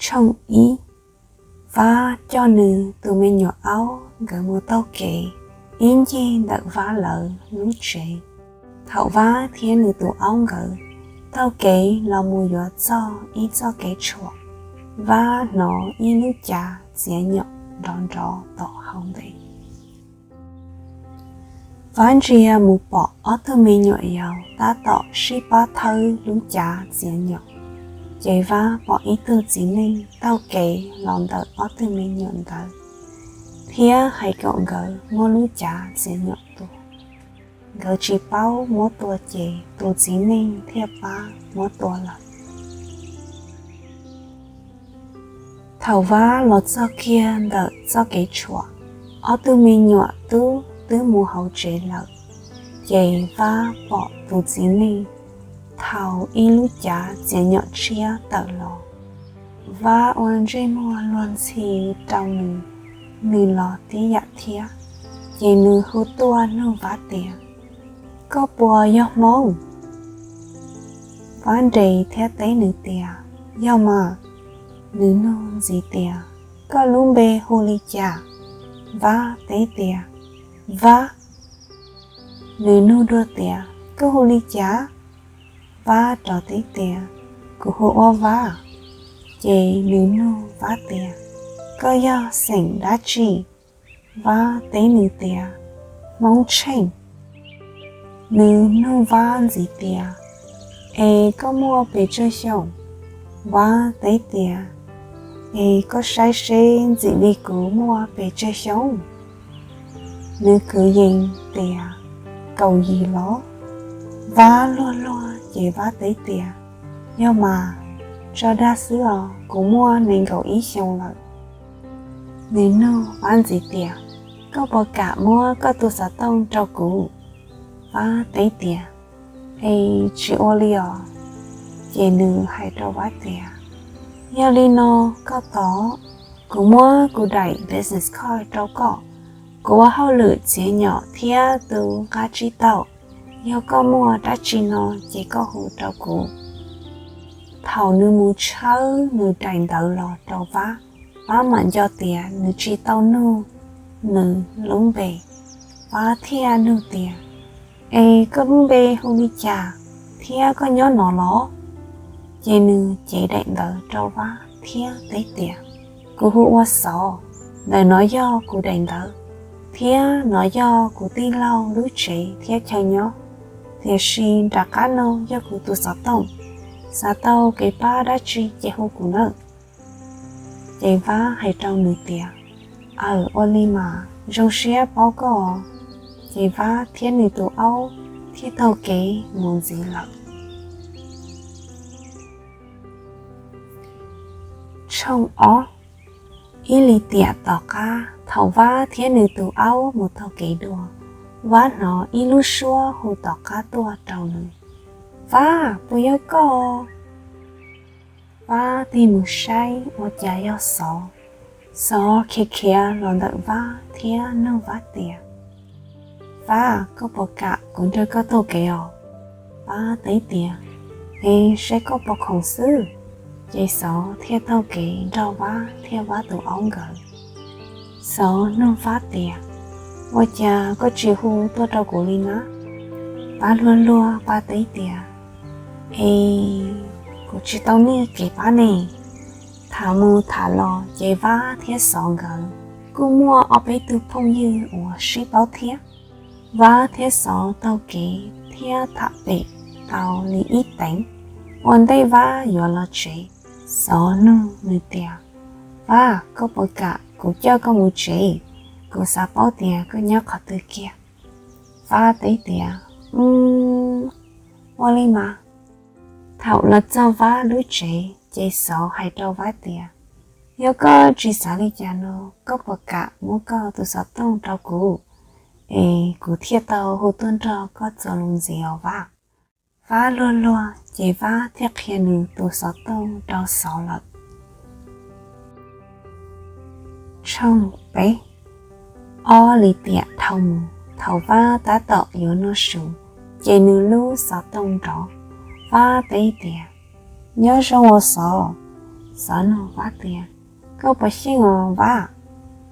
Tshooj ib. Vab coj nws tus me nyuam aub nkawd mus taug kev ib ncig ntawm Vab lawv lub tsev. Thaum Vab thiab nws tus aub nkawd taug kev los mus yuav txog ib txoj kev tshuam, Vab hnov ib lub cav txiav nyom nrov nrov tom hauv ntej. Vab ntsia mus pom ob tug me nyuam yaus tab tom sib pab thawb lub cav txiav nyom, ces Vab pom ib tug txiv neej taug kev los ntawm ob tug me nyuam ntawd, thiab hais kom nkawd muab lub cav txiav nyom tua. Nkawd tsis paub muab tua ces tus txiv neej thiaj pab muab tua lawm. Thaum Vab los txog kiag ntawm txoj kev tshuam, ob tug me nyuam tub twb mus hauv tsev lawm, ces Vab pom tus txiv neej thau ib lub cav txiav nyom tshiab tawm los. Vab ua ntsej muag luag ntxhi rau nws, nws los tib yam thiab, ces nws hu tuaj nug Vab tias, Koj puas yog Hmoob? Vab nres thiab teb nws tias, Yog mas. Nws nug ntxiv tias, Koj lub npe hu li cas? Vab teb tias, Vab. Nws nug dua tias, Koj hu li cas? Vab rov teb tias, Kuv hu ua Vab. Ces nws nug Vab tias, Koj yog xeem dab tsi? Vab teb nws tias, Hmoob Tsheej. Nws nug Vab ntxiv tias, Es koj muaj pes tsawg xyoo? Vab teb tias, Es koj saib seb ntxim li kuv muaj pes tsawg xyoo? Nws kwv yees tias, Kaum yim los? Vab luag luag ces Vab teb tias, Yog mas, tso dag xwb os, kuv muaj nees nkaum ib xyoo lawm. Nws nug Vab ntxiv tias, Koj puas kam muab koj tus xov tooj rau kuv? Vab teb tias, Es tsis ua li os. Ces nws hais rau Vab tias, Yog li no, koj tos, kuv muab kuv daim business card rau koj. Kuv ua hauj lwm txiav nyom thiab tu nqaj tsib taug. Yog koj muaj dab tsi no ces koj hu rau kuv. Thaum nws mus tshawb nws daim ntawv los rau Vab, Vab mam nco tias nws tsis tau nug nws lub npe. Vab thiaj nug tias, Es koj lub npe hu li cas thiab koj nyob no los? Ces nws cev daim ntawv rau Vab thiab teb tias, Kuv hu ua Xov. Ntawm no yog kuv daim ntawv, thiab no yog kuv tij laug lub tsev thiab chaw nyob. Tiam sis nram qab no yog kuv tus xov tooj. Xav tau kev pab dab tsi ces hu kuv nawb. Ces Vab hais rau nws tias, Aw, ua li mas, zoo siab paub koj. Ces Vab thiab nws tus aub thiaj taug kev mus ntxiv lawm. Tshooj ob. Ib lim tiam tom qab, thaum Vab thiab nws tus aub mus taug kev dua, Vab hnov ib lub suab hu tom qab tuaj rau nws, Vab, puas yog koj? Vab tig mus saib ua cas yog Xov. Xov khiav khiav los ntawm Vab thiab nug Vab tias, Vab, koj puas kam kuv nrog koj taug kev os? Vab teb tias, Es saib koj puas khoom xwb. Ces Xov thiaj taug kev nrog Vab thiab Vab tus aub nkawd. Xov nug Vab tias, Ua cas koj tsis hu tuaj rau kuv li na? Pab luag luag pab teb tias, Es kuv tsis tau nyiaj kev pab ne. Tham mus tham los ces Vab thiab Xov nkawd kuj muaj ob peb tug phooj ywg uas sib paub thiab. Vab thiab Xov taug kev thiab tham pem tau li ib teev. Ua ntej Vab yuav los tsev, Xov nug nws tias, Vab, koj puas kam kuv coj koj mus tsev? Kuv xav paub tias koj nyob qhov twg kiag. Vab teb tias, Ua li mas. Thaum los txog Vab lub tsev ces Xov hais rau Vab tias, Yog koj tsis xav li cas no, koj puas kam muab koj tus xov tooj rau kuv, es kuv thiaj tau hu tuaj nrog koj txuas lus ntxiv os Vab? Vab luag luag ces Vab thiaj qhia nws tus xov tooj rau Xov lawm. Tshooj peb. Ob lim tiam dhau mus, thaum Vab tab tom yuav noj su, ces nws lub xov tooj nrov. Vab teb tias, Nyob zoo os Xov, Xov nug Vab tias, Koj puas xyeej os Vab?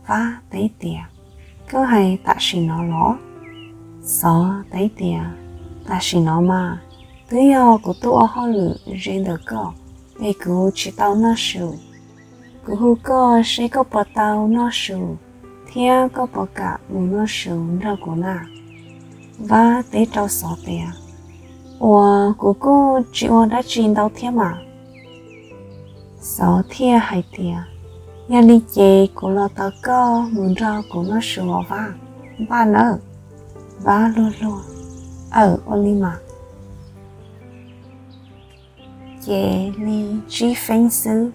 Vab teb tias, Koj hais tam sim no los? Xov teb tias, Tam sim no mas, twb yog kuv tuaj ua hauj lwm ze ntawm koj, es kuv tsis tau noj su. Kuv hu koj seb koj puas tau noj su, thiab koj puas kam mus noj su nrog kuv na? Vab teb rau Xov tias, Uas kuv kuj tsis ua dab tsi ntau thiab mas. Xov thiaj hais tias, Yog li ces kuv los tos koj mus nrog kuv noj su os Vab, npaj nawb. Vab luag luag, Aws, ua li mas. Ces li tsib feeb xwb,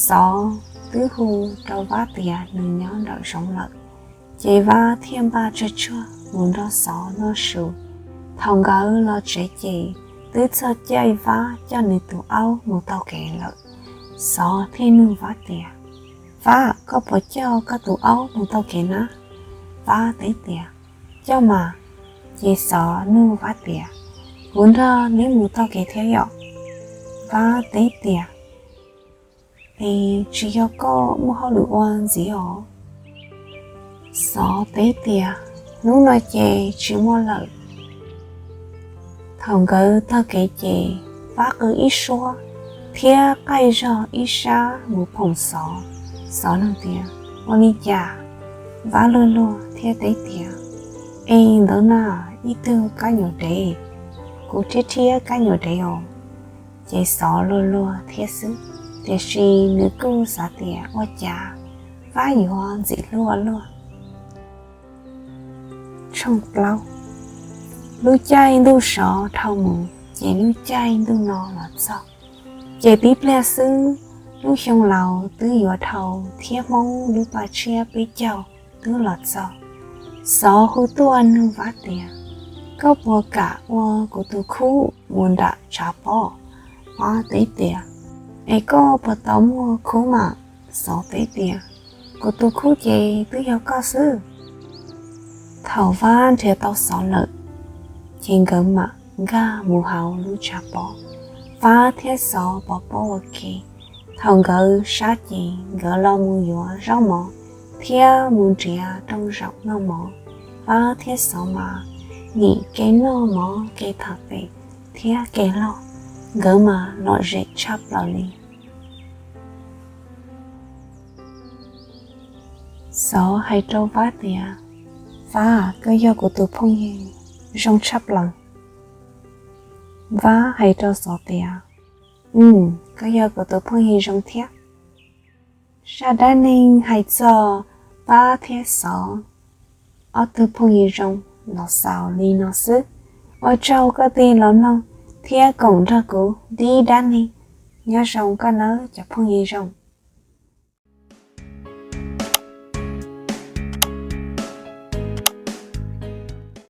Xov twb hu rau Vab tias nws nyob nraum zoov lawm. Ces Vab thiaj npaj tsawg tsuag mus nrog Xov noj su. Thaum nkawd los tsev ces twb txog caij Vab coj nws tus aub mus taug kev lawm. Xov thiaj nug Vab tias, Vab, koj puas coj koj tus aub mus taug kev na? Vab teb tias, Coj mas. Ces Xov nug Vab tias, Kuv nrog neb mus taug kev thiab yom? Vab teb tias, Es tsis yog koj muaj hauj lwm ua ntxiv os? Xov teb tias, Hnub no ces tsis muaj lawm. Thaum nkawd taug kev ces Vab qw ib suab thiab qaij zog ib sab mus phoom Xov. Xov nug tias, Ua li cas? Vab luag luag thiab teb tias, Es ntawd na, ib tug kab nyuam dev, kuv thiab thiab kab nyuam dev os. Ces Xov luag luag thiab xwb, tiam sis nws kuj xav tias ua cas Vab yuav ntxim hlub ua luaj. Tshooj plaub. Lub caij ntuj sov dhau mus ces lub caij ntuj no los txog. Ces tib pliag xwb, lub xyoo laus twb yuav dhau thiab Hmoob lub paj tshiab peb caug twb los txog. Xov hu tuaj nug Vab tias, Koj puas kam ua kuv tus khub mus nram tshav pob? Vab teb tias, Es koj puas tau muaj khub mas? Xov teb tias, Kuv tus khub ces twb yog koj xwb. Thaum Vab nrhiav tau Xov lawm, ces nkawd mam nkag mus hauv lub tshav pob. Vab thiab Xov pov pob ua ke. Thaum nkawd sab ces nkawd los mus yuav zaub mov thiab mus nrhiav rooj zaum noj mov. Vab thiab Xov mas nim ke noj mov ke tham pem thiab ke log, nkawd mas lom zem tshaj plaws li. Xov hais rau Vab tias, Vab, koj yog kuv tus phooj ywg zoo tshaj plaws. Vab hais rau Xov tias, Koj yog kuv tus phooj ywg zoo thiab. Zaj dab neeg hais txog Vab thiab Xov ob tug phooj ywg zoo los xaus li no xwb. Ua tsaug koj tig los mloog thiab koom nrog kuv dib dab neeg. Nyob zoo koj nawb cov phooj ywg zoo.